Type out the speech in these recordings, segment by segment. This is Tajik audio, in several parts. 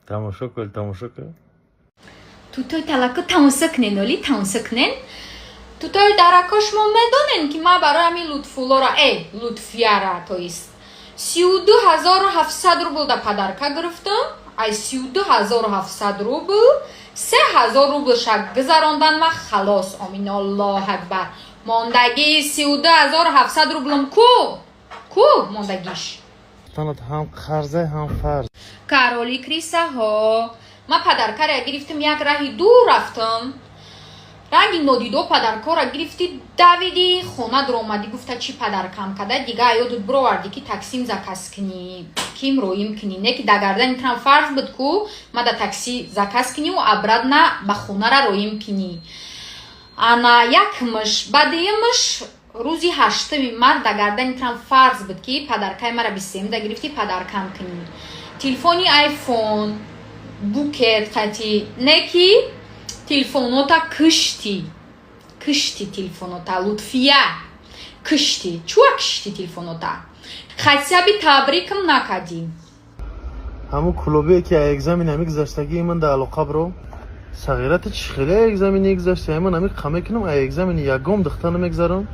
Тамошо кун, тамошо кун. Тутои талаку тамосо кунен, оли тамосо кунен. Тутои дарако, шумо медонен, ки ман барои ҳамин Лутфуллора, Лутфияра, то есть 32 700 рубл да подарка гирифтам. Ай 32 700 рубл 3000 рублша гузарондан ма, халос, омин, Аллоҳ акбар. Мондагии 32 700 рублам ку, ку мондагиш? Танат ҳам қарзе, ҳам фарз. Короли крысаҳо, ман подаркара гирифтам, як раҳи дур рафтам, ранги нодидо подаркора гирифтӣ, давидӣ, хона дуромадӣ, гуфта чӣ подаркам када, дига ёдут бировардӣ, ки таксим заказ кунӣ, ким роим кунӣ, не ки да гардани трам фарз буд ку ма да такси заказ куниву обратно ба хонара роим кунӣ. Ана якмш, баъдиимш, рӯзи 8-уми март да гардани трам фарз буд, ки подаркаи мара 23-да гирифтӣ, подаркам кунӣ, телефони Айфон, букет қати, не ки телефонота киштӣ, киштӣ телефонота. Лутфия, киштӣ, чуа киштӣ телефонота? Хотя бы табрикм накардӣ. Ҳамун клубе ки экзамен ҳами гузаштагии ман да алоқа биро. Сағирати чӣ хеле экзамени гузашти, ман ҳами қа мекунам, а экзамени ягом духта намегзарам.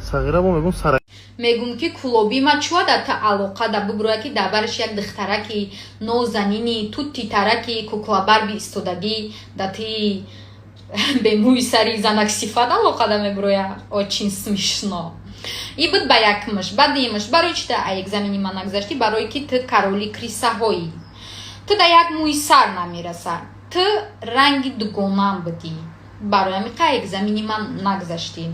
Сағира бо мегум сара. Мегум, ки кулоби ма чуа да та алоқа да бубуроя, ки дар бараш як духтараки нозанини тутти тараки куклабарби истодагӣ, да ти бемӯи сари занак сифат алоқа да мебуроя. Очень смешно. И буд ба якмш. Ба дуюмш, барои чи та экзамени ма нагузаштӣ? Барое ки ту короли крысаҳоӣ, ту да як мӯи сар намераса, ту ранги дугонам будӣ, барои ҳамиқа экзамени ман нагузаштӣ.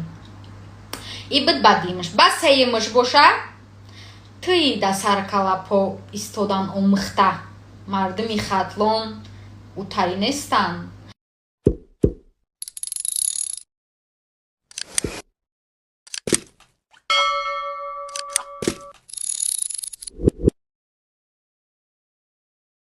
И буд ба дуюмш. Ба сеюмш боша, тӯи да саркалапо истодан омӯхта. Мардуми Хатлон утарӣ нестанд.